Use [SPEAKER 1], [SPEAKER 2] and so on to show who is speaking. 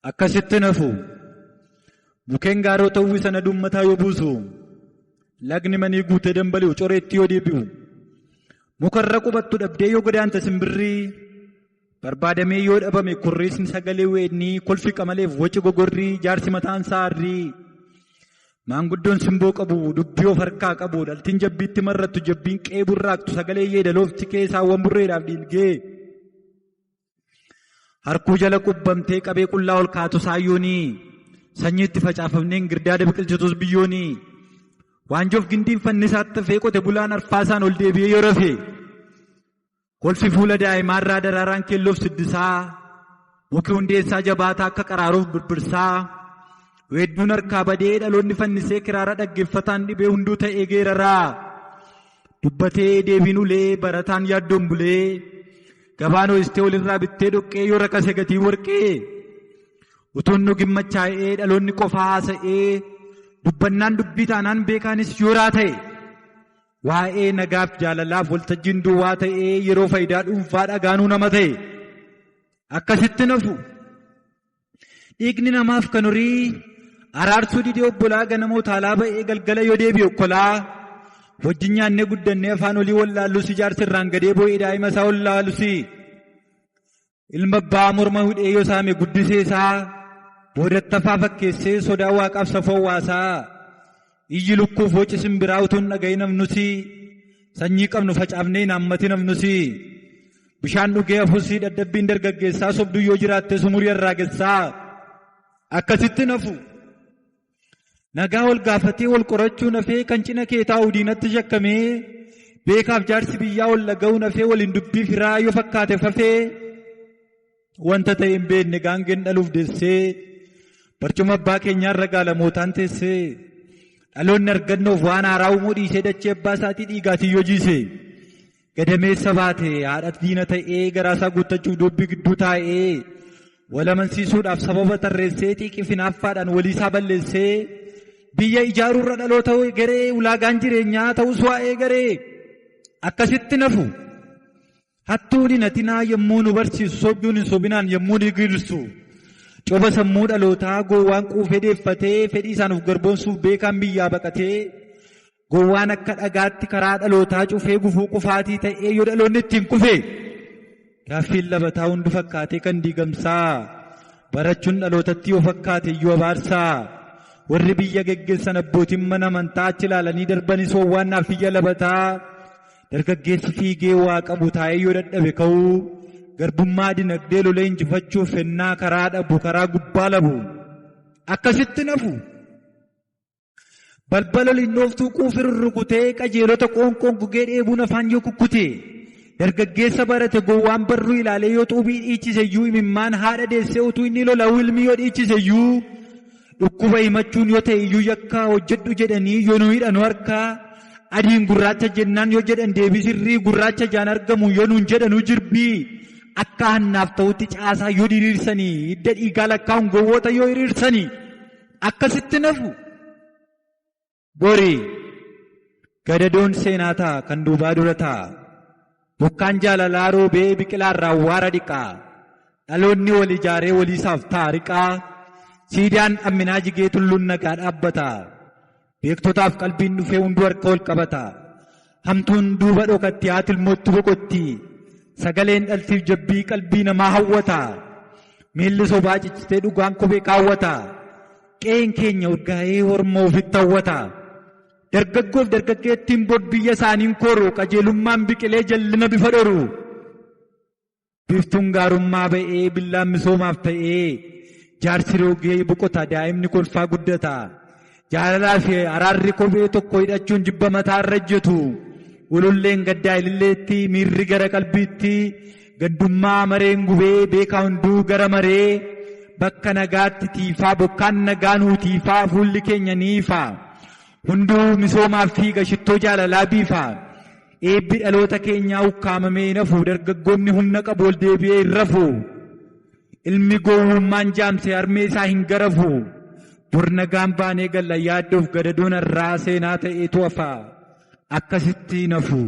[SPEAKER 1] Akkasitti nafu mukkeen gaarota uwwisan aduun mataa yoo buusu, lagni manii guutee dambali'u coreetti yoo deebi'u, mukarra qubattu dhabdee yoo godaante simbirrii, barbaadamee yoo dhabame kurriisni sagalee weennii, kolfi qamaleef waci gogorrii, jaarsi mataan saarrii, maanguddoon simboo qabu dubbii of harkaa qabu, dhaltiin jabbiitti marrattu jabbiin qe'ee burraaqtu sagalee yeedaloofti keessaawwan burreedhaaf dhiilgee. Harkuu jala qubbamtee qabee qullaa ol kaatu saayyoonii, sanyiitti facaafamneen girdaada biqilchitus biyyoonii, waanjoof gindiin fannisaatti hafee qote bulaan arfaasaan ol deebi'ee yoo rafe, kolfi fuula daa'imaarraa daraaraan keelloof siddisaa, muki hundeessaa jabaataa akka qaraaruuf birbirsaa, weedduun harkaa badee dhaloonni fannisee kiraara dhaggeeffataan dhibee hunduu ta'ee geeraraa, dubbatee deebiin ulee barataan yaaddoon bulee. Gabaan ho'istee walirraa bittee dhoqqee yoo rakase gatii warqee, utuun nu gimmachaa'ee dhaloonni qofaa haasa'ee dubbannaan dubbii taanaan beekaanis yooraa ta'e, waa'ee nagaaf jaalalaaf waltajjiin duwwaa ta'ee yeroo faayidaa dhuunfaa dhagaanuu nama ta'e, akkasitti nafu. Dhiigni namaaf kan horii araarsuu didee obbolaa ganama utaalaa ba'ee galgala yoo deebi'e okkolaa. Wajjin nyaannee guddannee afaan olii wallaallusi jaarsi irraan gadee boo'ee daa'ima isaa wallaalusi. Ilma abbaa morma hudhee yoo saame guddisee isaa boodattafaa fakkeessee sodaa waaqaaf safoo hawaasaa. Iyyi lukkuuf waci simbiraa utuu hin dhagahin nafnusi. Sanyii qabnu facaafnee hin haammatin nafnusi. Bishaan dhugee hafuusi dadhabbiin dargaggeessaa sobduu yoo jiraatte sumurii irraa akkasitti nafu. Nagaa wal gaafatee wal qorachuu nafee kan cina kee taa'u diinatti shakkamee beekaaf jaarsi biyyaa wal dhaga'uu nafee waliin dubbii firaa yoo fakkaate fafee wanta ta'e hin beekne gaangeen dhaluuf deessee barcuma abbaa keenyaarra gaalamootaan teessee dhaloonni argannoof waan haaraa uumuu dhiisee dachee abbaa isaatii dhiigaatiin yoo jiise gadameessa baate haadha diina ta'ee garaasaa guuttachuuf dubbii gidduu taa'ee wal amansiisuudhaaf sababa tarreessee xiiqii finaaffaadhaan waliisaa balleessee. Biyya ijaaruurra dhaloota garee ulaagaan jireenyaa ta'us waa'ee garee akkasitti nafu. Hattuun hin hatinaa yommuu nu barsiisu sobduun hin sobinaan yommuu nu girsu, coba sammuu dhalootaa gowwaan quufee deeffatee fedhii isaan of garboomsuuf beekaan biyyaa baqatee gowwaan akka dhagaatti karaa dhalootaa cufee gufuu qufaatii ta'ee yoo dhaloonni ittiin kufe gaaffiin labataa hundi fakkaatee kan diigamsaa barachuun dhalootatti yoo fakkaate iyyuu abaarsaa. Warri biyya geggeessan abbootiin mana amantaa achi ilaalanii darbanis hoowwannaaf iyya labataa dargaggeessi fiigee waa qabu taa'ee yoo dadhabe ka'uu garbummaa dinagdee lolee injifachuuf fennaa karaa dhabu karaa gubbaa labu akkasitti nafu. Balbala lindhooftuu quufi rurrukutee qajeelota qoonqoon gugee dheebuun afaan yoo kukkute dargaggeessa barate gowwaan barruu ilaalee yoo xuubii dhiichise iyyuu imimmaan haadha deessee utuu inni lola'uu ilmi yoo dhiichise iyyuu. Dhukkuba himachuun yoo ta'e iyyuu yakka hojjedhu jedhanii yoo nu hidhanu harkaa adiin gurraacha jennaan yoo jedhan deebii sirrii gurraacha jaan argamu yoo nuun jedhanu jirbii akka hannaaf ta'utti caasaa yoo diriirsanii hidda dhiigaa lakkaa'uun gowwoota yoo hiriirsanii akkasitti nafu. Bori gadadoon seenaa ta'a kan duubaa dura ta'a. Bokkaan jaalalaa roobee biqilaarraa waara dhiqaa. Dhaloonni wal ijaaree waliisaaf ta'a riqaa. Siidaan amminaa jigee tulluun nagaa dhaabbata. Beektotaaf qalbiin dhufee hunduu harka wal qabata. Hamtuun duuba dhokatti haati ilmootti boqotti. Sagaleen dhaltiif jabbii qalbii namaa hawwata. Miilli sobaa ciccitee dhugaan kophee kaawwata. Qe'een keenya urgaa'ee horma ofitti hawwata. Dargaggoof dargaggeettiin bor biyya isaaniin koru qajeelummaan biqilee jallina bifa dhoru. Biiftuun gaarummaa ba'ee billaan misoomaaf ta'ee. Jaarsi roogee boqota daa'imni kolfaa guddata. Jaalalaa fi araarri kophee tokko hidhachuun jibba mataa irra ejjetu. Ululleen gaddaa ililleetti miirri gara qalbiitti gaddummaa mareen gubee beekaa hunduu gara maree bakka nagaatti tiifaa bokkaan nagaa nuu tiifaa fuulli keenya ni ifa. Hunduu misoomaaf fiiga shittoo jaalalaa biifa. Eebbi dhaloota keenyaa ukkaamamee nafu dargaggoonni humna qabu ol deebi'ee hin rafu. Ilmi gowwummaan jaamse harmee isaa hin garafu. Bor nagaan baanee galla yaaddoof gadadoon irraa seenaa ta'eetu hafa. Akkasitti nafu.